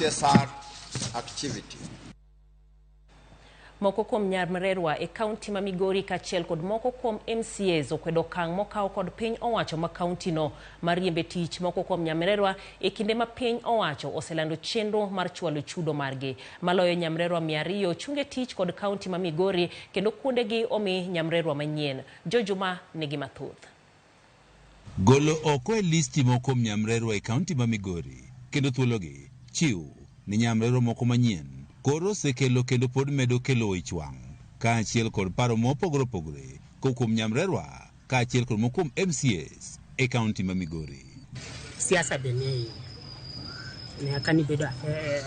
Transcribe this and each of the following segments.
CSR activity. Moko kuom nyamrerwa e kaunti ma Migori kaachiel kod moko kuom MCAs okwedo okang' mokaw kod piny owacho ma kauntino mar riembe tich moko kuom nyamrerwa e kinde ma piny owacho oselando chenro mar chwalo chudo margi. Maloyo nyamrerwa 200 chunge tich kod kaunti ma Migori kendo kuondegi omi nyamrerwa manyien. Jojuma nigi mathoth. Golo oko e listi moko kuom nyamrerwa e kaunti ma Migori kendo thuologi chiw ni nyamrerwa moko manyien koro osekelo kendo pod medo kelo ich wang' kaachiel kod paro mopogore opogore kowuok kuom nyamrerwa kaachiel kod moko kuom MCAs e kaunti ma Migori. Siasa be nie iye. Ne ka nibedo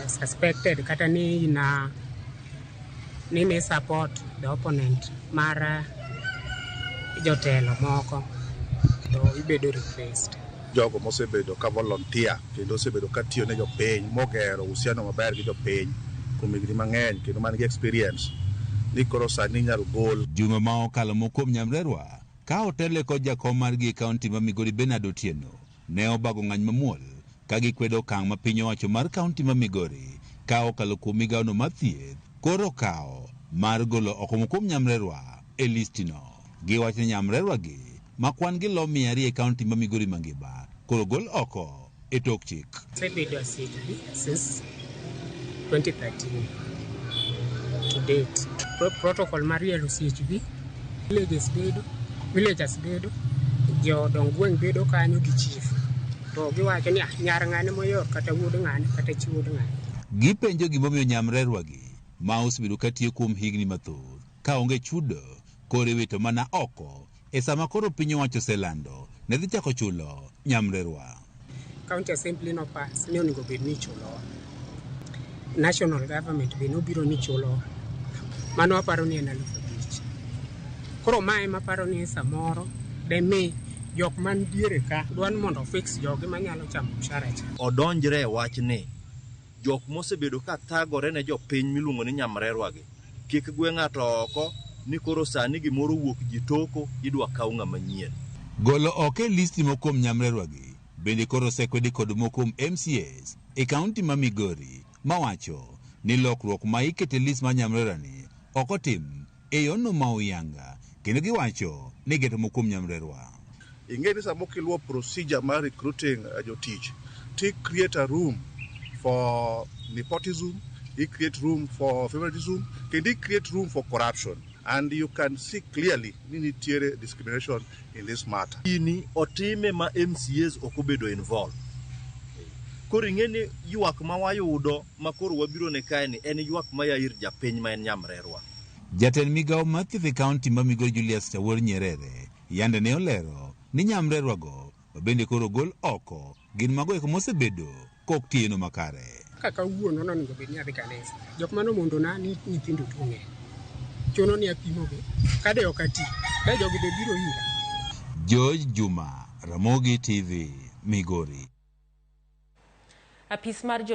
suspected kata ni ina ni ni support the opponent mar jotelo moko to ibedo replaced. Jogo mosebedo ka volunteer kendo osebedo ka tiyo ne jopiny mogero uhusiano maber gi jopiny kuom higni mang'eny kendo man gi experience ni koro sani inyalo gol. Juma ma okalo moko kuom nyamrerwa ka otele kod jakom margi e kaunti ma Migori Bernard Otieno ne obago ng'any mamuol ka gikwedo okang' ma piny owacho mar kaunti ma Migori ka okalo kuom migawono mar thieth koro okawo mar golo oko moko kuom nyamrerwa e listino. Giwacho ni nyamrerwa gi ma kwan gi lo 200 e kaunti ma Migori mangima koro gol oko e tok chik. Asebedo a CHV since 2013 to date. Protocol mar yiero CHV, villages bedo, villagers bedo, jodong gweng' bedo kanyo gi chief. To giwacho ni nyar ng'ane moyor kata wuod ng'ane kata chi wuod ng'ane. Gipenjo gimomiyo nyamrerwa gi ma osebedo katiyo kuom higni mathoth ka onge chudo koro iwito mana oko e sama koro piny owacho oselando ne dhi chako chulo nyamrerwa. County Assembly no pass ni onego bed ni ichulowa. National government be nobiro ni chulowa. Mano aparo ni en 5,000. Koro mae maparo ni samoro demi jok man diere ka dwa ni mondo fix jogi manyalo chamo mshahara cha. Odonjre e wachni jok mosebedo ka thagore ne jopiny miluongo ni nyamrerwa gi kik gwe ng'ato oko ni koro sani gimoro wuok ji toko idwa kaw ng'ama nyien. Golo oko e listi moko kuom nyamrerwa gi bende koro osekwedi kod moko kuom MCAs e kaunti ma Migori mawacho ni lokruok ma ikete list mar nyamrerwa ni ok otim e yono ma oyanga kendo giwacho ni geto moko kuom nyamrerwa. Ing'e ni sama kiluwo procedure mar recruiting jotich ti create a room for nepotism, i create room for favoritism, kendo i create room for corruption. And you can see clearly ni nitiere discrimination in this matter. Gini otime ma MCAs ok obedo involved. Koro ing'e ni ywak ma wayudo ma koro wabiro ne kae ni en ywak ma ya ir japiny ma en nyamrerwa. Jatend migawo mar thieth e kaunti ma Migori Julius Awuor Nyerere yande ne olero ni nyamrerwa go bende koro gol oko gin mago eko mosebedo kok tiyo makare. Ka kawuono nonego bed ni adhi kanisa. Jok mano mondona ni nyithindo tuo ng'eny. Chuno ni apimogi. Kade ok ati, ka jogi be biro ira. George Juma, Ramogi TV, Migori. Apis mar jo